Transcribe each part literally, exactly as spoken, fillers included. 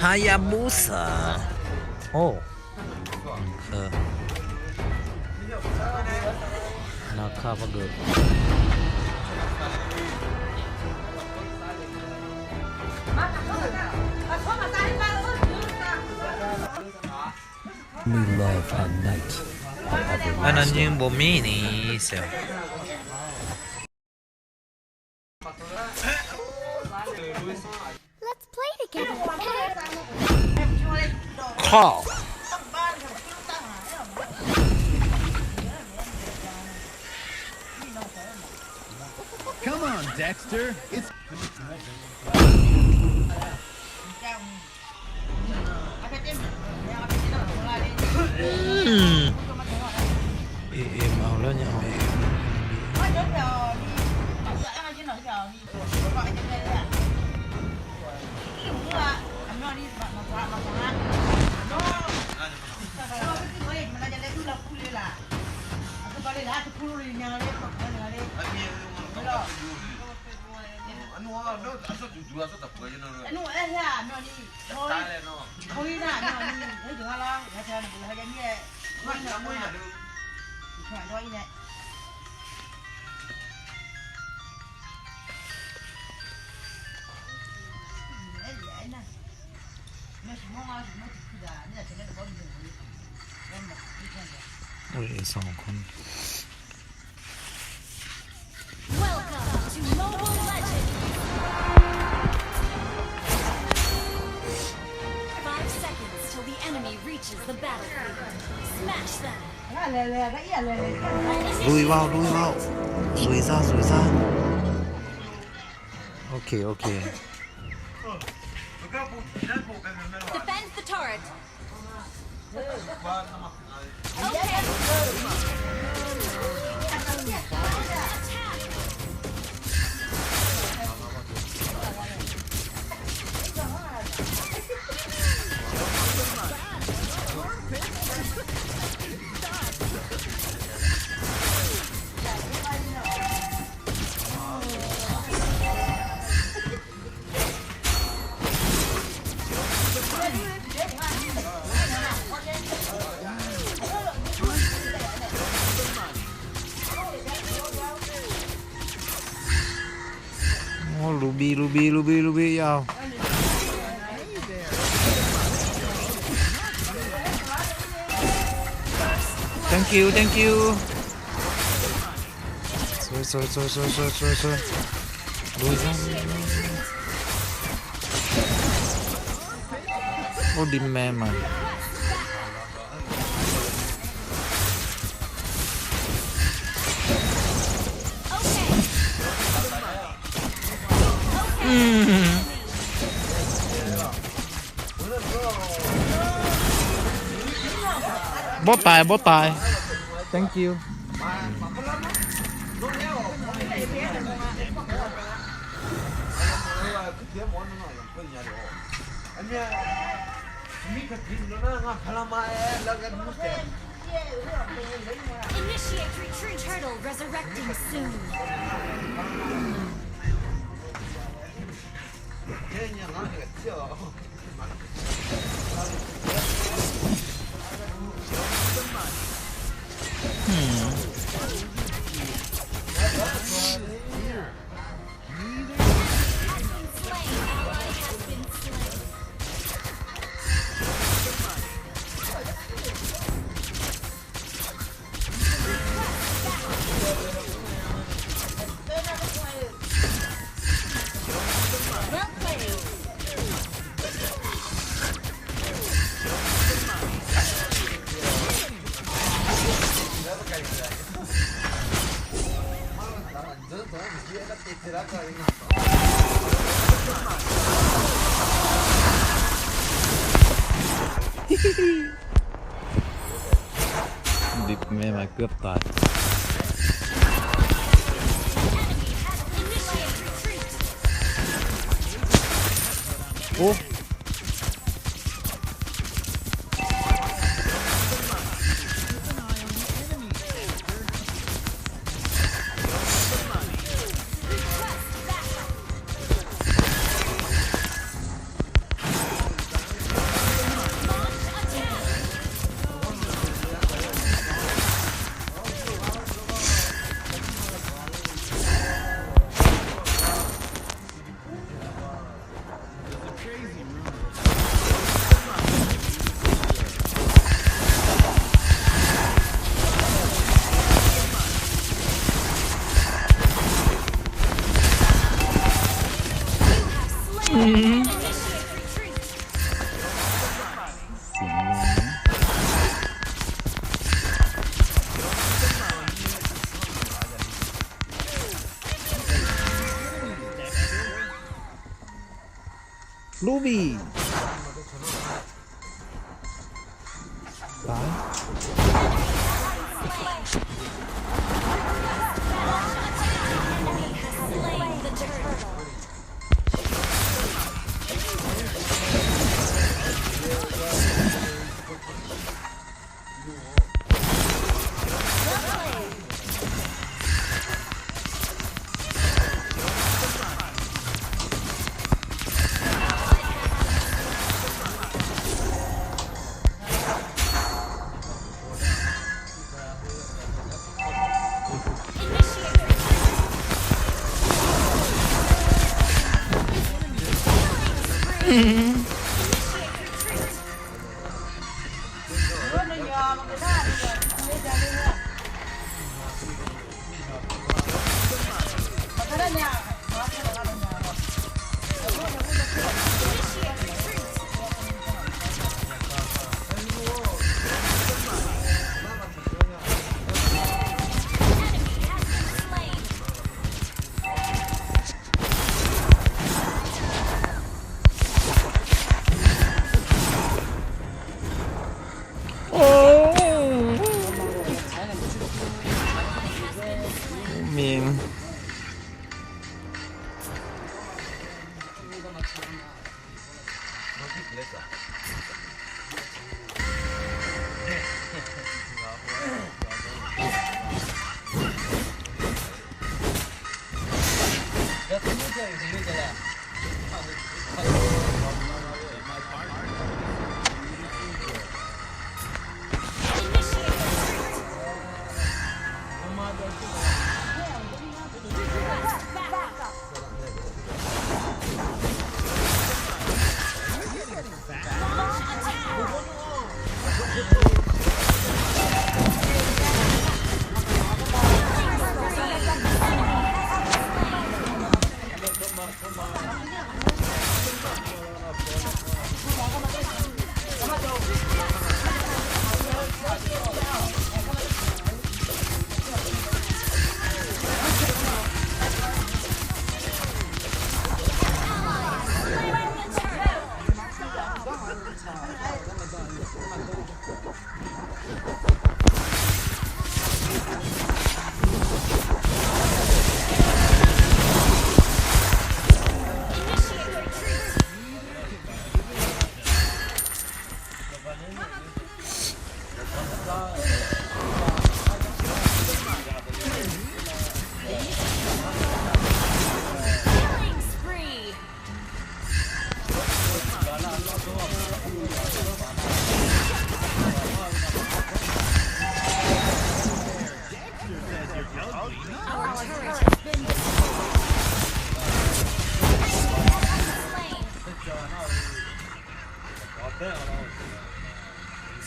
Hayabusa. Oh. Naka paqgeuf. Only love at night. Arnan nymr bofmir ni siq. Let's play together. Call. Come on, Dexter. It's Welcome to Mobile Legends! Five seconds till the enemy reaches the battlefield. Smash them! Lui vau, lui vau. Zui za, zui za. Ok, ok. Defend the turret. Oh, Ruby, Ruby, Ruby, Ruby, yao. Thank you, thank you. Sorry, sorry, sorry, sorry, sorry, sorry, sorry. Lui za. Ov, dim mae ma. Bawr tae, bawr tae. Thank you. Initiate retreat. Turtle resurrecting soon. Hmm. Has been slain. Ally has been slain. ดิบแม่มาเกือบตาย โอ้ Ruby.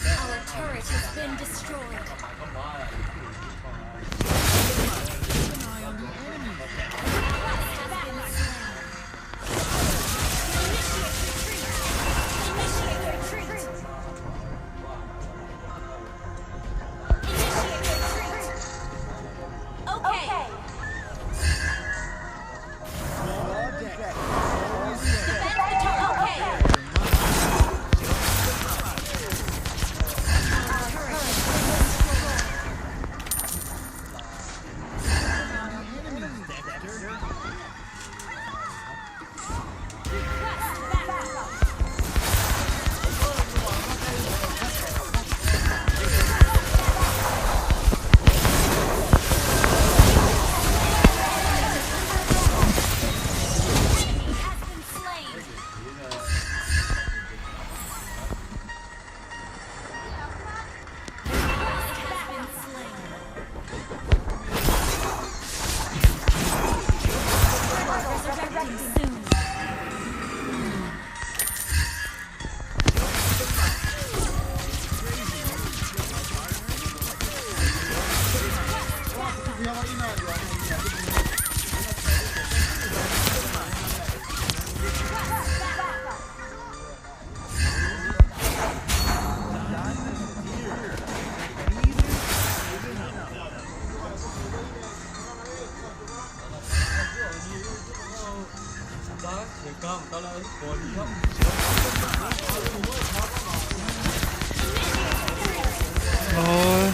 Our turret has been destroyed. Oi.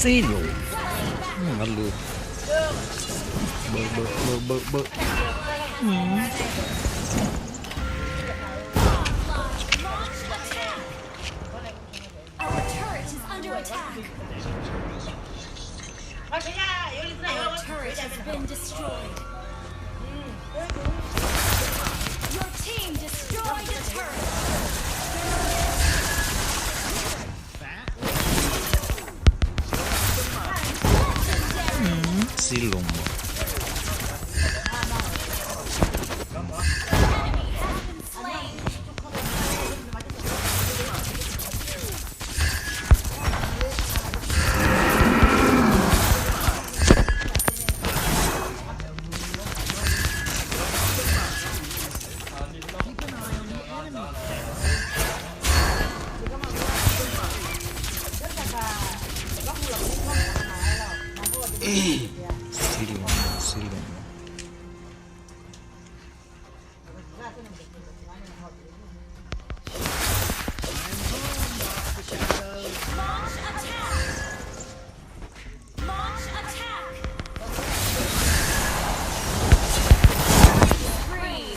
Silo. Ngar lu. Beuv beuv beuv beuv beuv. Our turret is under attack. Our turret has been destroyed. Your team destroyed a turret. Legendary. Silo. Enemy has been slain. Silo, silo. Launch attack! Launch attack! Spree!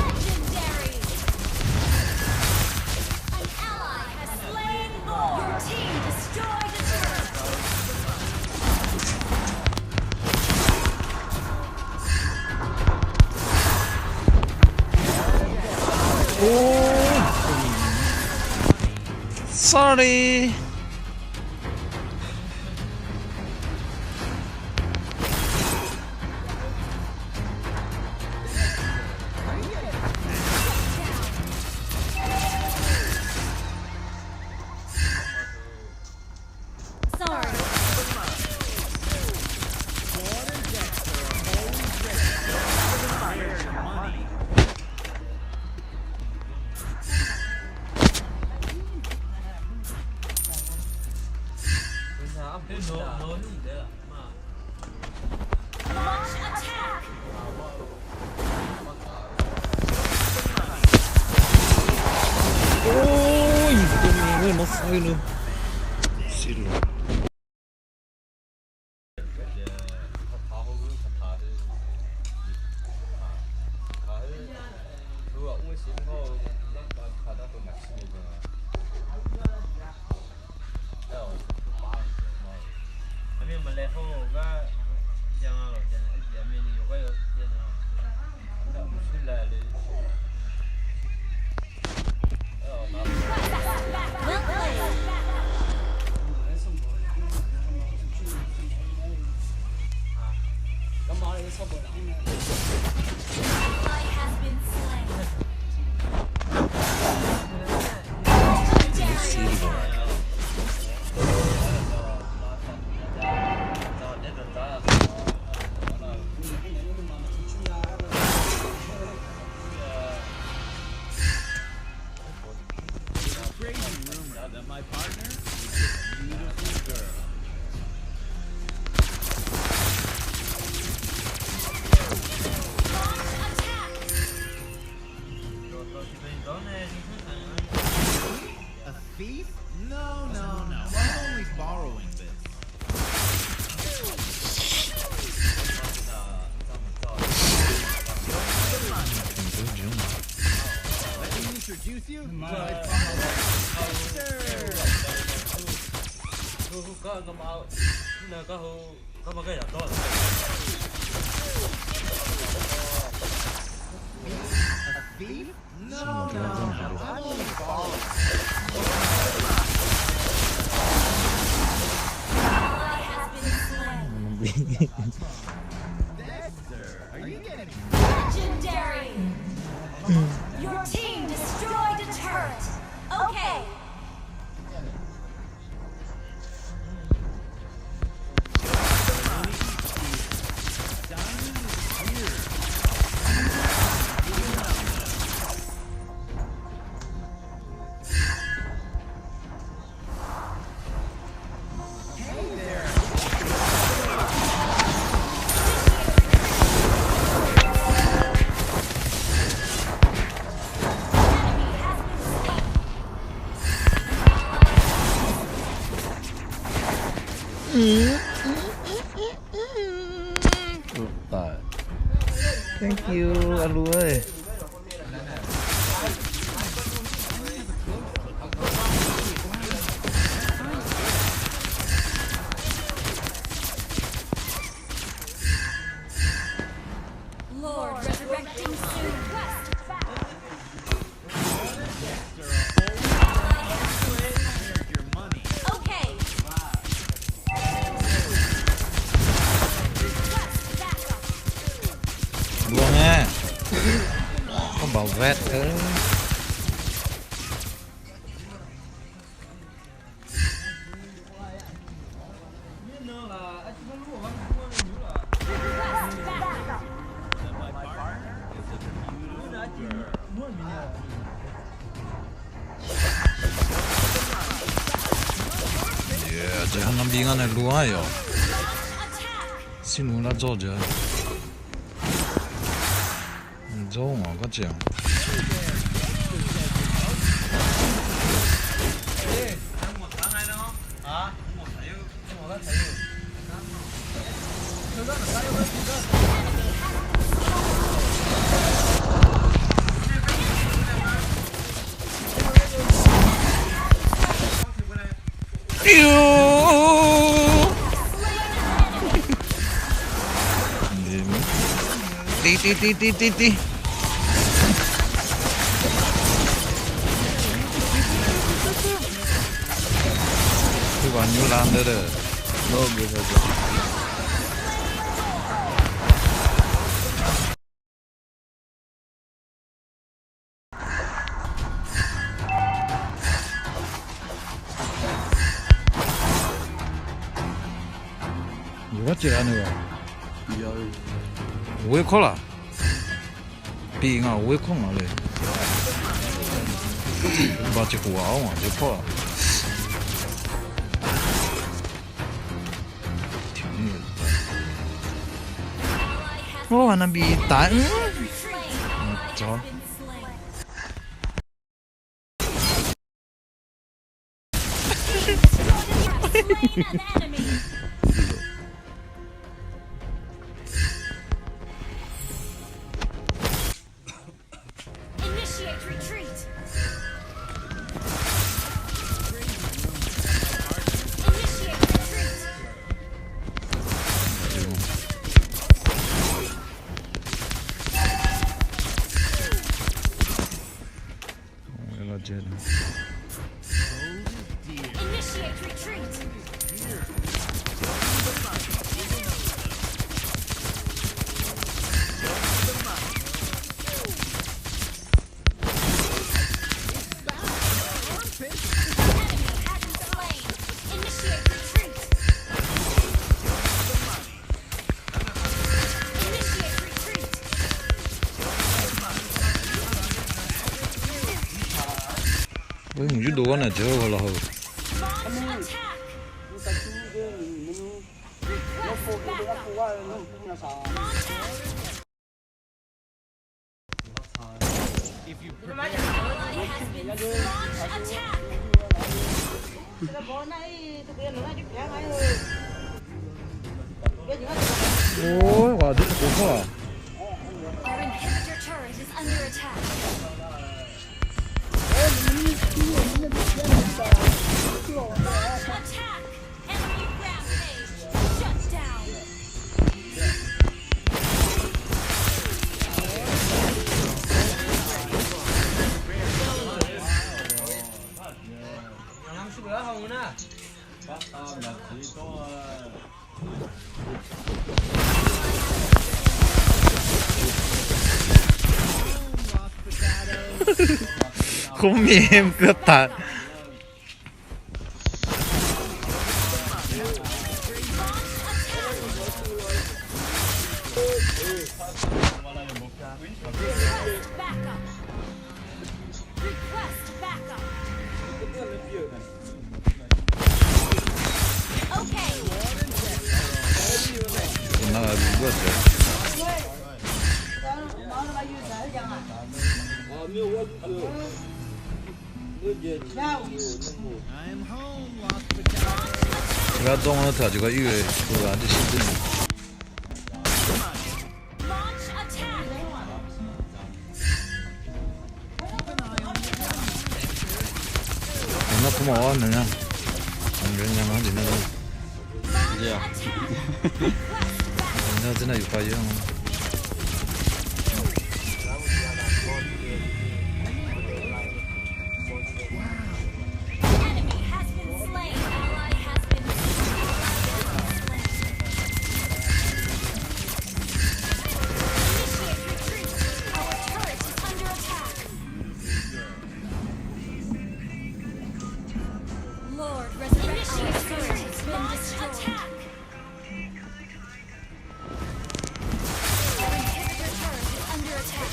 Legendary! An ally has slain Lord. Your team destroyed a turret. Oh, sorry. Sorry. Launch attack! Ui, teu mae, nar sar-eu nui. Silo. Crazy rumor that my partner is a beautiful girl. A thief? No, no, no. I'm only borrowing this. Let me introduce you to my father. A thief? No, no, no. I'm only borrowing. Ally has been slain. Dexter, are you getting Legendary! Your team destroyed a turret. Okay. Thank you, aqluf-eu. Lord resurrecting soon. Okay. Luôn nha. Có bảo vệ. Aqjeq ha ngar bi ngar nae luf-ar yawq. Sirluf lar dzawr-eu jeq. Dzawr-eu ngaq garcaev-aq. Tiv tiv tiv tiv tiv tiv. Khoerghaq nymr lar ndeur-eu. Yawqgar caevlar nui-aq. Ghoer kawr laq? Pi nga ghoer kawr nga le. Baqjeq khof ghaq-awr ngaq ghoer kawr-aq. Anabi taf. Initiate retreat. Initiate retreat. Initiate retreat. Enemy has been slain. Initiate retreat. Initiate retreat. Ui, mqyur dov gar naq jawr-eu ghaq laf-eu. Launch attack. Request backup. Launch attack. An ally has been slain. Launch attack. Ui, ghaq deuq khof-a. Our inhibitor turret is under attack. Launch attack. Enemy rampage. Shut down. Khoermyav keuv taq. Backup. Request backup. Okay. Ghardawr-anr taq tiqgar ir-eu, ghaq deuq shir deuq. Nar pawma-awr naeq nya. Aqyawf nya ngar jeq nar-a. Nar dzer nar yufkhav yar-a. Lord, resurrect our turret has been destroyed. Our inhibitor turret is under attack.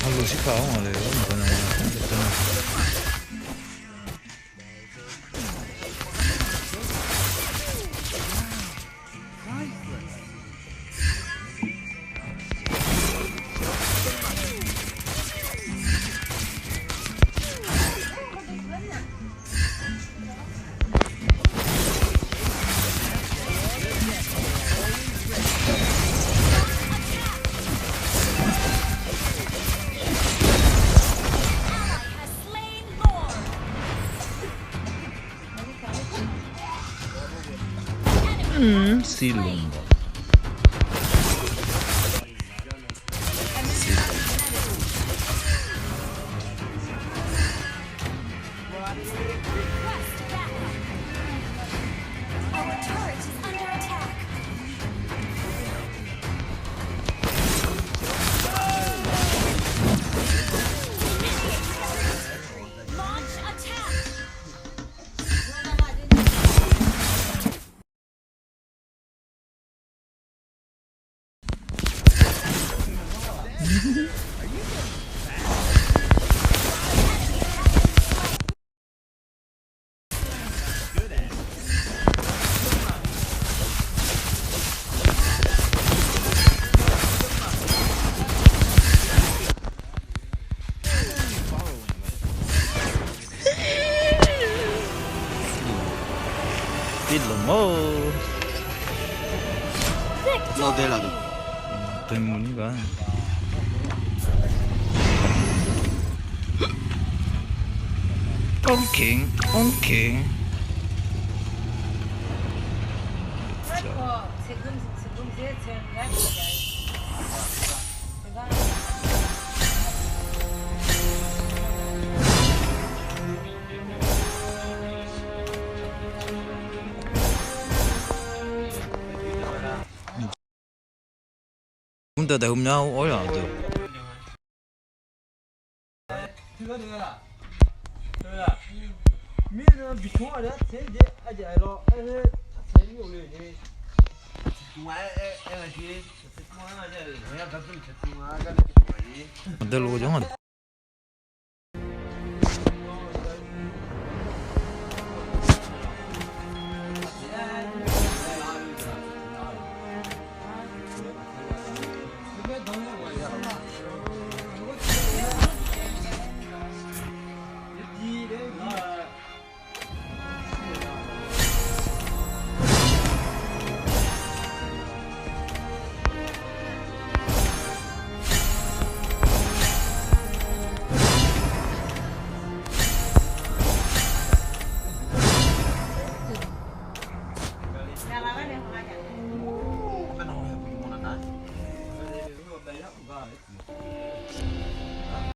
Aqloq shirpaq-anr ngaq le-eu maqgaq nya nga. Hm, silumba. Bi lmq-or. Nawr dae laf deuq. Deuq mq ni gaq. Mrkeq, mrkeq. Mr daqheu mya-awr yaq deuq. Deuq lof jawr-a.